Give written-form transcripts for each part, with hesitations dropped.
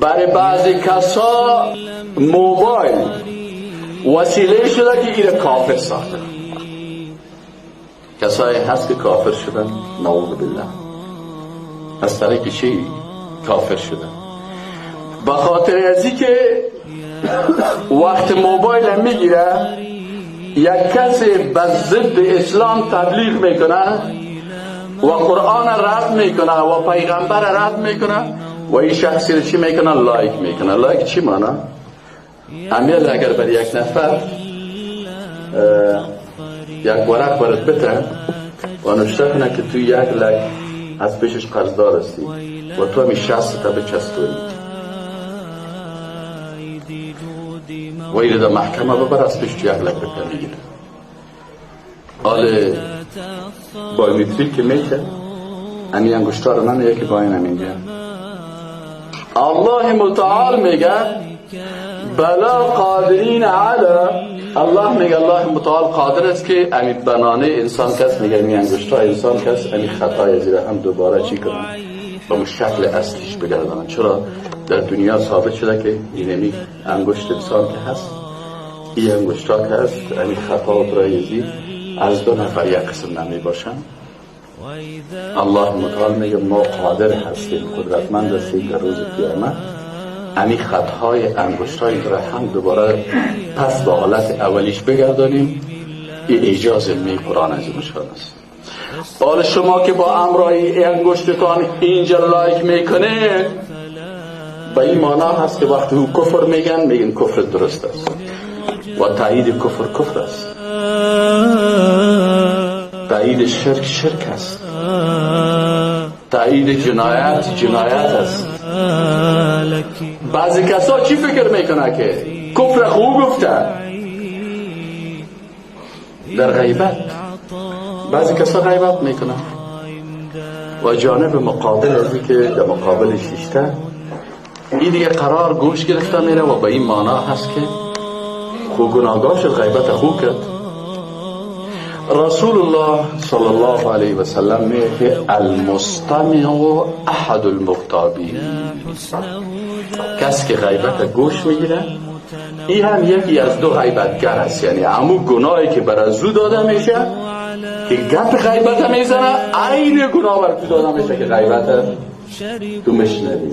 برای بعضی کسا موبایل وسیله شده که ایره کافر ساخته. کسایی هست که کافر شدن، نعوذ بالله، از طریق چی کافر شدن؟ به خاطر ازی که وقت موبایل میگیره یک کسی به ضد اسلام تبلیغ میکنه و قرآن رد میکنه و پیغمبر رد میکنه و این شخصی رو چی میکنه؟ like میکنه. like چی مانا؟ امیل اگر بر یک نفر یک ورق برات بده و نوشته کنه که تو 1 لک از پیشش قرضدار هستی و تو همی 60 تا بچسبونی و ایره در محکمه ببر از پیش تو 1 لک روپیه میگیره. حال بایومتریک که میشه امی انگشتار من یکی با این میگه. الله متعال میگه بلا قادرین علی، الله میگه الله متعال قادر است که امی بنانه انسان کس، میگه امی انگشتای انسان کس امی خطای زیر هم دوباره چی کنن؟ به شکل اصلیش بگردانن. چرا؟ در دنیا ثابت شده که اینمی انگشت انسان که هست، این انگشتا که هست، امی خطا برای از 2 نفر یک قسم نمی باشن. الله متعال میگه ما قادر هستیم، قدرتمند هستیم در روز قیامت امی خطهای انگشتای را هم دوباره پس به حالت اولیش بگردانیم. این اعجاز علمی قرآن عظیم شان است. حال شما که با امرای انگشتتان اینجا like میکنه، به این معنا هست که وقتی او کفر میگن، میگن کفر درست است و تایید کفر کفر است، تایید شرک شرک است، تایید جنایت جنایت است. بعضی کسا چی فکر میکنه که کفر خوب گفته در غیبت. بعضی کسا غیبت میکنه و جانب مقابل ازی که در مقابل شیشته این دیگه قرار گوش گرفته میره و به این معنا هست که خو گناهگار شد، غیبت خوب کرد. رسول الله صلی الله علیه و سلم میگه المستمع احد المغتابین، کسی که غیبت گوش میگیره این هم یکی از 2 غیبتگر است. یعنی همون گناهی که بر از او داده میشه که گپ غیبت میزنه، عین گناه بر تو داده میشه که غیبت تو میشنوی.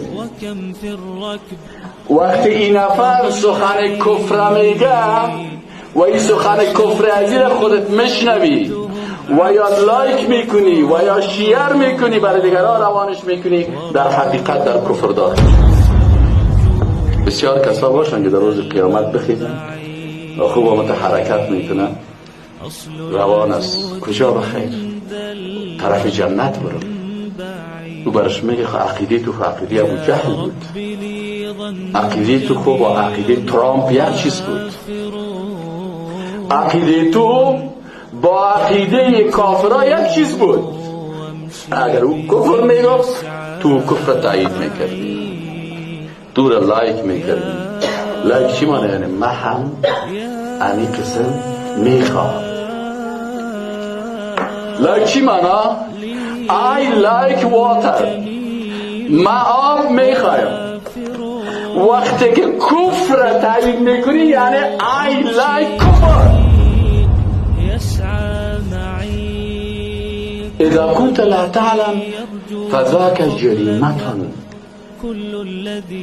وقتی این نفر سخن کفر میگه و این سخن کفر از خودت میشنوی و یا like میکنی و یا share میکنی، برای دیگران روانش میکنی، در حقیقت در کفر داخل. بسیار کسا باشن که در روز قیامت بخیزن و خوب آمد حرکت میکنن، روان است کجا بخیر، طرف جنت برو. او برش میگه عقیده تو عقیده ابو جهل بود، عقیده تو خوب با عقیده ترامپ یک چیز بود، عقیده تو با عقیده کافرها یک چیز بود. اگر او کفر میگفت تو کفر تایید میکردی، تو را like میکردی. like چی معنی؟ یعنی من هم امی قسم میخوام. like چی معنی؟ I like water، من آب میخوایم. وقتی که کفر تایید میکنی یعنی I like کفر. اذا كنت لا تعلم فذاك جریمة.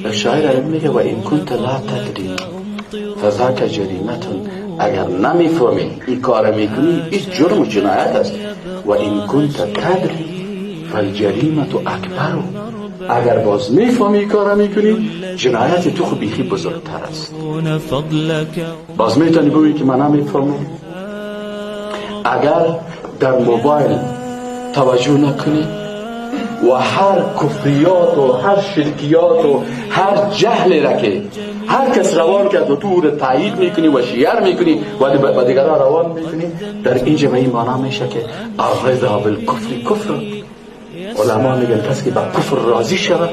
الشاعر عرب میگه و این كنت لا تدری فذاك جریمة، اگر نمیفهمی این کار میکنی این جرم و جنایت است. و این كنت تدری فالجریمة اکبر، اگر باز میفهمی کار میکنی جنایت تو خب بیخی بزرگتر است. باز میتونی بگویی که من نمیفهمم. اگر در موبایل توجه نکنی و هر کفریات و هر شرکیات و هر جهل را که هر کس روان کرد و تو او را تایید میکنی و شیر میکنی و دیگران روان میکنی، در اینجا به این معنا میشه که الرضا بالکفر کفر. علما میگن کسی که با کفر راضی شود،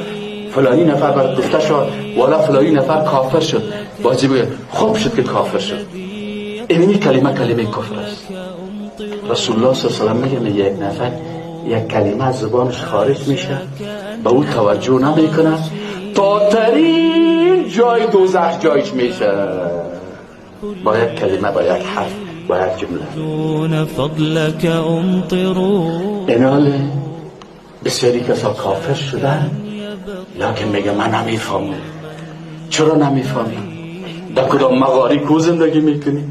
فلانی نفر بر گفته شد ولا فلانی نفر کافر شد، بازی بگه خوب شد که کافر شد. این کلمه کلمه کفر است. رسول الله صلی الله علیه و سلم میگه یک نفر یک کلمه از زبانش خارج میشه، به او توجه نمیکنه تا افتادترین جای دوزخ جایش میشه. با یک کلمه، با یک حرف، با یک جمله. اینال بسیاری کسا کافر شدن، لکن میگه من نمیفهمم. چرا نمیفهمی؟ در کدام مغاری کو زندگی میکنی؟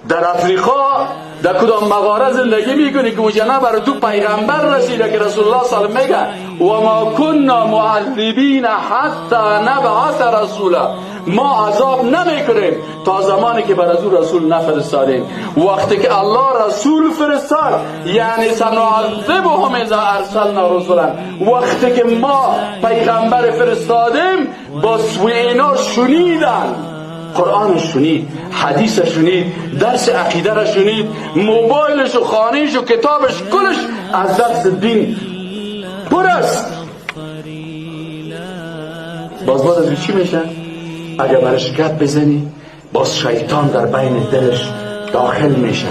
در افریقا در کدام مغاره زندگی میکنی که اونجا نه برای تو پیغمبر رسیده که رسول الله صلی الله علیه و میگه و ما کنا معذبین حتی نبعث رسولا، ما عذاب نمیکنیم تا زمانی که بر از او رسول نفرستادیم. وقتی که الله رسول فرستاد یعنی سنعذبهم اذا ارسلنا رسولا، وقتی که ما پیغمبر فرستادیم باز اینا شنیدن، قرآن شنید، حدیث شنید، درس عقیده را شنید، موبایلش و خانهش و کتابش کلش از درس دین پر است. باز از چی میشه؟ اگر برش گپ بزنی باز شیطان در بین دلش داخل میشه.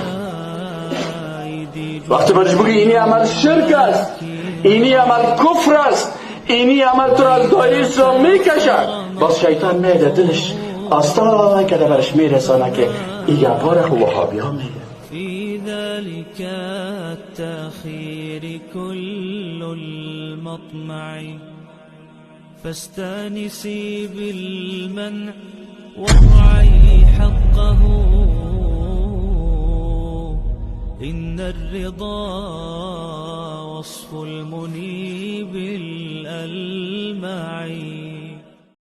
وقتی برش بگی اینی عمل شرک است، اینی عمل کفر است، اینی عمل تو را از دایره اسلام میکشد، باز شیطان میاد دلش آستا که برش میرسانه که این گپا را وهابی ها میگه. في ذلك التأخير كل المطمع فاستانسي بالمنع وارعي حقه إن الرضا وصف المنير.